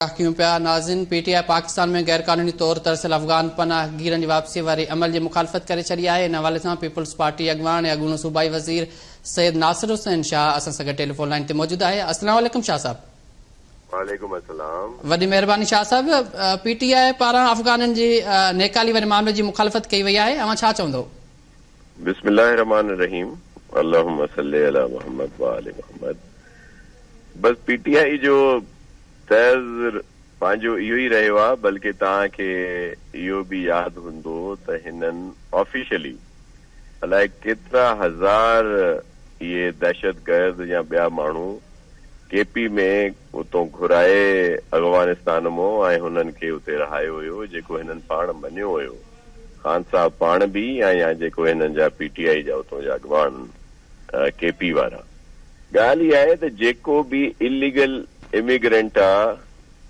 ڪيون پيا. ناظرين پي ٽي آء پاڪستان ۾ غيرقانوني طور ترسيل افغان پناهگيرن جي واپسي واري عمل جي مخالفت ڪري ڇڏي آهي. ان حوالي سان پيپلز پارٽي اڳواڻ ۽ اڳوڻو صوبائي وزير سيد ناصر حسين شاهه اسان سان گڏ ٽيليفون لائين تي موجود آهي. السلام عليڪم شاهه صاحب. وعليڪم السلام. وڏي مهرباني شاهه صاحب. پي ٽي آء پاران افغانن جي نيڪالي واري معاملي جي مخالفت ڪئي وئي آهي اوهان ڇا چوندو؟ بسم الله الرحمٰن الرحيم اللهم صلي علي محمد وآل محمد بس پي ٽي آء جو طرز پنهنجو اهو ئي رهيو آهي بلڪه توهان کي اهو به ياد هوندو ته هنن آفيشلي الائي ڪيترا هزار اهي دهشتگرد يا ٻيا ماڻهو ڪي پي ۾ اتون گهرائي افغانستان مون ۽ هنن کي اتي رهايو هيو جيڪو هنن پاڻ مڃيو هيو خان صاحب پاڻ به ۽ يا جيڪو هنن جا پي ٽي آء جا اتون جا اڳواڻ ڪي پي وارا. ڳالهه اها آهي ته جيڪو به اليگل اميگرنٽ آ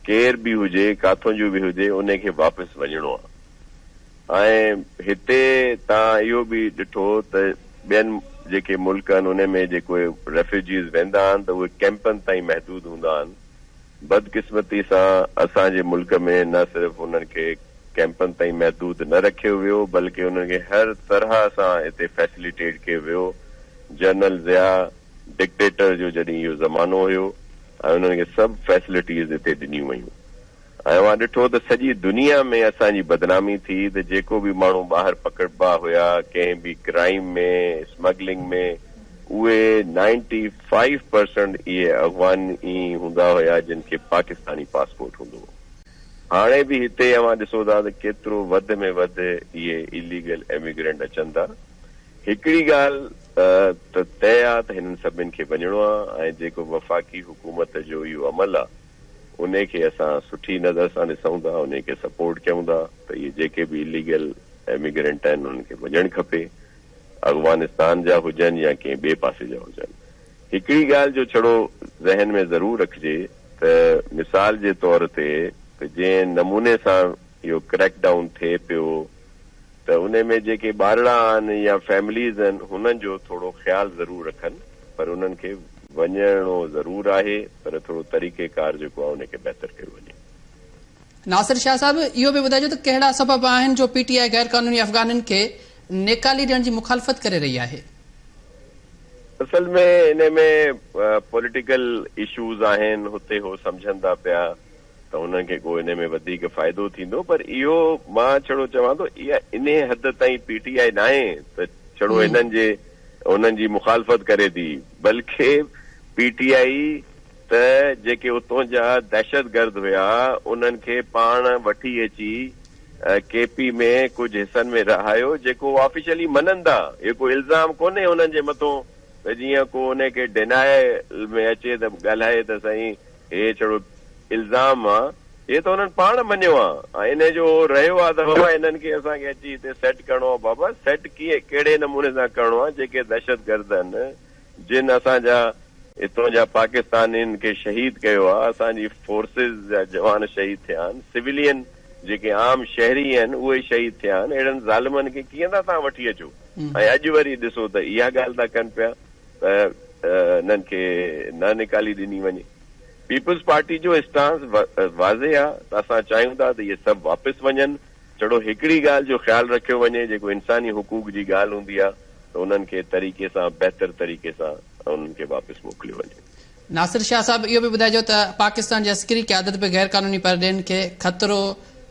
ڪير به هجي ڪاٿون جو به هجي انهي کي واپس وڃڻو آ ۽ هتي توهان اهو به ڏٺو ته ٻين جيڪي ملڪ آهن انهي ۾ جيڪو ريفيوجيز ويندا آهن ته اهي ڪيمپن تائين محدود هوندا آهن بدقسمتي سان اسان جي ملڪ ۾ نه صرف انهن کي ڪيمپن تائين محدود نه رکيو ويو بلڪه انهن کي هر طرح سان هتي فيسليٽيٽ ڪيو ويو. جنرل ضياء ڊڪٽيٽر جو جڏهن اهو زمانو هيو ۽ انهن کي سڀ فيسلٽيز هتي ڏنيون ويون ۽ اوهان ڏٺو ته سڄي دنيا ۾ اسان جي بدنامي ٿي ته جيڪو به ماڻهو ٻاهر پڪڙبا هيا ڪنهن به ڪرائيم ۾ اسمگلنگ ۾ اهي نائنٽي فائيو پرسنٽ اهي افغان ئي هوندا هيا جن کي پاڪستاني پاسپورٽ هوندو هو. هاڻي به هتي اوهان ڏسو ٿا ته ڪيترو وڌ ۾ وڌ اهي اليگل ايميگرنٽ اچن ٿا. هڪڙي ڳالهه ته طئي آ ته هنن سڀن کي وڃڻو آ ۽ جيڪو وفاقي حڪومت جو اهو عمل آ انهي کي اسان سٺي نظر سان ڏسون ٿا انهي کي سپورٽ ڪيون ٿا ته اهي جيڪي به اليگل ايميگرنٽ آهن انهن کي وڃڻ کپي. افغانستان جا هجن يا ڪنهن ٻئي پاسي جا هجن. هڪڙي ڳالهه جو ڇڙو ذهن ۾ ضرور رکجي ته مثال جي طور تي ته جنهن نموني سان اهو ڪريڪ ڊائون ٿئي پيو ته انهي ۾ جيڪي ٻارڙا آهن يا فيمليز آهن هنن جو ٿورو خيال ضرور رکن پر انهن کي وڃڻو ضرور آهي پر ٿورو طريقي ڪار جيڪو آهي انهي کي بهتر ڪيو وڃي. ناصر شاهه صاحب اهو به ٻڌائجو ته ڪهڙا سبب آهن جو پي ٽي آء غير قانوني افغانين کي نيڪالي ڏيڻ جي مخالفت ڪري رهي آهي. اصل ۾ انهي ۾ پوليٽيڪل اشوز آهن هتي هو سمجهن ٿا پيا ته انهن کي ڪو انهي ۾ وڌيڪ فائدو ٿيندو پر اهو مان ڇڙو چوان ٿو اها انهي حد تائين پي ٽي آء ناهي ته ڇڙو هنن جي انهن جي مخالفت ڪري ٿي بلڪه پي ٽي آء ته جيڪي اتون جا دهشتگرد هيا انهن کي پاڻ وٺي اچي ڪي پي ۾ ڪجهه حصن ۾ رهايو جيڪو هو آفيشلي مڃن ٿا اهو ڪو الزام ڪونهي انهن جي مٿون ته جيئن ڪو انهي کي ڊينائل ۾ اچي ته ڳالهائي ته سائين هي ڇڙو الزام آ هي ته انهن پاڻ مڃيو آ ۽ انهي جو هو رهيو آ ته بابا انهن کي اسان کي اچي هتي سيٽ ڪرڻو آ بابا سيٽ ڪيئن ڪهڙي نموني سان ڪرڻو آ جيڪي دهشتگرد آهن جن اسان جا اتون جا پاڪستانين کي شهيد ڪيو آ، اسان جي فورسز جا جوان شهيد ٿيا آهن، سويلين جيڪي عام شهري آهن اهي شهيد ٿيا آهن، اهڙن ظالمن کي ڪيئن ٿا توهان وٺي اچو ۽ اڄ وري ڏسو ته اها ڳالهه ٿا ڪن پيا ته انهن کي نه نيڪالي ڏني وڃي. پيپلز پارٽي جو اسٽانس واضح آ ته اسان چاهيون ٿا ته اهي سڀ واپس وڃن، ڇڙو هڪڙي ڳالهه جو خيال رکيو وڃي جيڪو انساني حقوق جي ڳالهه هوندي آ ته انهن کي طريقي سان بهتر طريقي سان انهن کي واپس موڪليو وڃي. ناصر شاهه صاحب اهو به ٻڌائجو ته پاڪستان جي عسڪري قيادت به غير قانوني پرڏيهين کي خطرو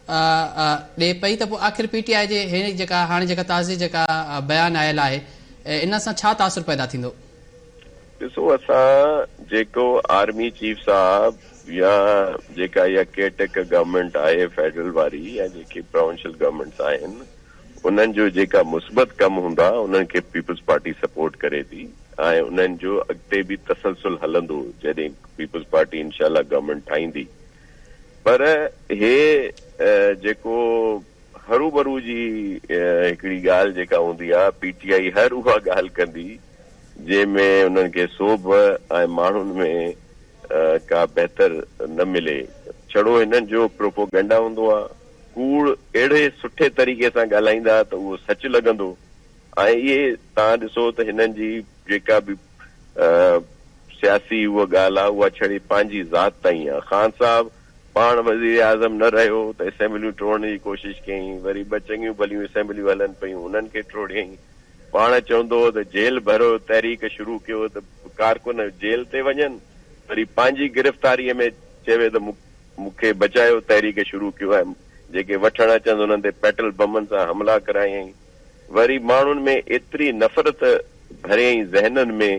ڏئي پئي ته پوء آخر پي ٽي آء جي هي جيڪا هاڻي جيڪا تازي جيڪا بيان آيل آهي ان سان ڇا تاثر پيدا ٿيندو؟ ڏسو اسان جيڪو آرمي چيف صاحب يا جيڪا اها ڪيئر ٽيڪر گورنمينٽ آهي فيڊرل واري يا جيڪي پراونشل گورنمينٽس آهن انهن جو جيڪا مثبت ڪم هوندا انهن کي پيپلز پارٽي سپورٽ ڪري ٿي ۽ انهن جو اڳتي به تسلسل هلندو جڏهن پيپلز پارٽي انشاء الله گورنمينٽ ٺاهيندي پر هي جيڪو هروڀرو جي هڪڙي ڳالهه جيڪا هوندي آ پي ٽي آئي هر اها ڳالهه ڪندي جنهن ۾ انهن کي سوڀ ۽ ماڻهن ۾ ڪا بهتر نه ملي ڇڙو هنن جو پروپوگنڊا هوندو آ ڪوڙ اهڙي سٺي طريقي سان ڳالهائيندا ته اهو سچ لڳندو ۽ اهي توهان ڏسو ته هنن جي جيڪا به سياسي اها ڳالهه آ اها ڇڙي پنهنجي ذات تائين آ خان صاحب پاڻ وزيراعظم نه رهيو ته اسيمبليون ٽوڙڻ جي ڪوشش ڪيائين، وري ٻه چڱيون ڀليون اسيمبليون هلن پيون انهن کي ٽوڙيائين. پاڻ چوندو هو ته جيل ڀرو تحريڪ شروع ڪيو ته ڪارڪن جيل تي وڃن، وري پنهنجي گرفتاريء ۾ چوي ته مون کي بچايو تحريڪ شروع ڪيو ۽ جيڪي وٺڻ اچن انهن تي پيٽرول بمن سان حملا ڪرايائين. وري ماڻهن ۾ ايتري نفرت ڀريائين ذهنن ۾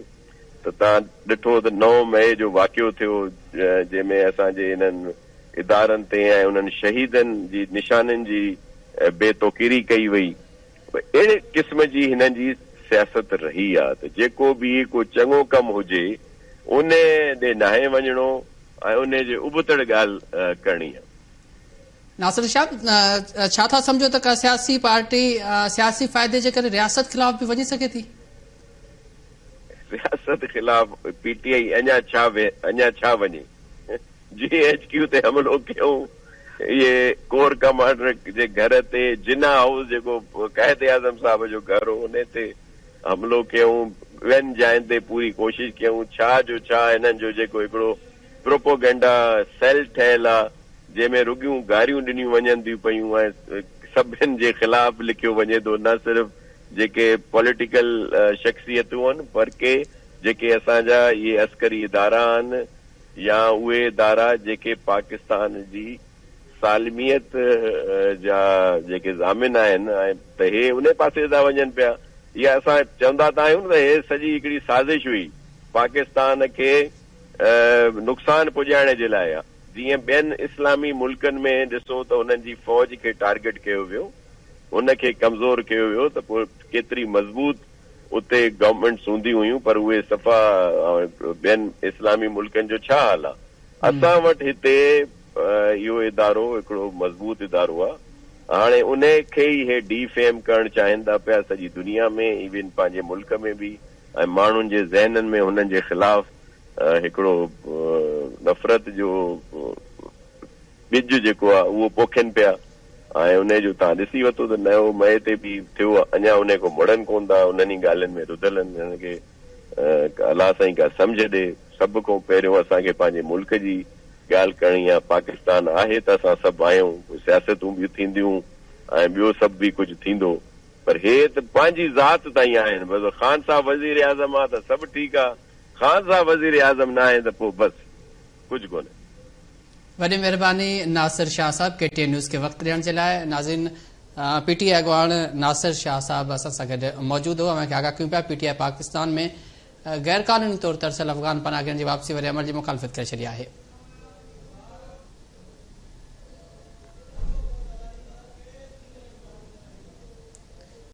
ته توهان ڏٺو ته نو مئي جو واقعو ٿيو جنهن ۾ اسان جي انهن ادارن تي ۽ انهن شهيدن جي نشانين جي بي توقيري ڪئي وئي. اهڙي قسم جي هنن جي سياست رهي آ ته جيڪو به ڪو چڱو ڪم هجي ان ڏي ناهي وڃڻو ۽ ان جي ابتڙ ڳالهه ڪرڻي آ. ناصر صاحب ڇا ٿا سمجهو ته ڪا سياسي پارٽي سياسي فائدي جي ڪري رياست خلاف به وڃي سگهي ٿي؟ رياست خلاف پي ٽي آئي اڃا ڇا اڃا ڇا وڃي جي ايڇ ڪيو تي حملو ڪيون اهي ڪور ڪمانڊر جي گهر تي جناح هائوس جيڪو قائد اعظم صاحب جو گهر هو ان تي حملو ڪيون ٻين جاين تي پوري ڪوشش ڪيون ڇا جو ڇا هنن جو جيڪو هڪڙو پروپوگينڊا سيل ٺهيل آ جنهن ۾ رڳيون گاريون ڏنيون وڃن ٿيون پيون ۽ سڀن جي خلاف لکيو وڃي ٿو نه صرف جيڪي پوليٽيڪل شخصيتون آهن پر ڪي جيڪي اسان جا اهي عسڪري ادارا آهن يا اهي ادارا جيڪي پاڪستان جي سالميت جا جيڪي ضامن آهن ۽ ته هي انهي پاسي ٿا وڃن پيا اها اسان چوندا ته آهيون نه ته هي سڄي هڪڙي سازش هئي پاڪستان کي نقصان پڄائڻ جي لاء جيئن ٻين اسلامي ملڪن ۾ ڏسو ته انهن جي فوج کي ٽارگيٽ ڪيو ويو ان کي ڪمزور ڪيو ويو ته پوء ڪيتري مضبوط اتي گورنمينٽس هونديون هيون پر اهي صفا ٻين اسلامي ملڪن جو ڇا حال آ اسان وٽ هتي اهو ادارو هڪڙو مضبوط ادارو آ هاڻي ان کي ئي هي ڊي فيم ڪرڻ چاهين ٿا پيا سڄي دنيا ۾ ايون پنهنجي ملڪ ۾ به ۽ ماڻهن جي ذهنن ۾ هنن جي خلاف هڪڙو نفرت جو ٻج جيڪو آ اهو پوکين پيا ۽ انهي جو توهان ڏسي ورتو ته نو مئي تي به ٿيو اڃا انهي کان مڙن ڪون ٿا انهن ئي ڳالهين ۾ رڌل آهن هنن کي الله سائين ڪا سمجهه ڏي سڀ کان پهريون اسان کي پنهنجي ملڪ جي ڳالهه ڪرڻي آ پاڪستان آهي ته اسان سڀ آهيون سياستون به ٿينديون ۽ ٻيو سڀ به ڪجهه ٿيندو پر هي ته پنهنجي ذات تائين آهن بس خان صاحب وزير اعظم آ ته سڀ ٺيڪ آ خان صاحب وزير اعظم ناهي ته پوء بس ڪجهه ڪونهي. وڏي مهرباني ناصر شاهه صاحب ڪي ٽي اين نيوز کي وقت ڏيڻ جي لاء ناظرين پي ٽي آء اڳواڻ ناصر شاهه صاحب اسان سان گڏ موجود هو اوهان کي آگاهه ڪيون پيا پي ٽي آء پاڪستان ۾ غير قانوني طور ترسيل افغان پناهگيرن جي واپسي واري عمل جي مخالفت ڪري ڇڏي آهي.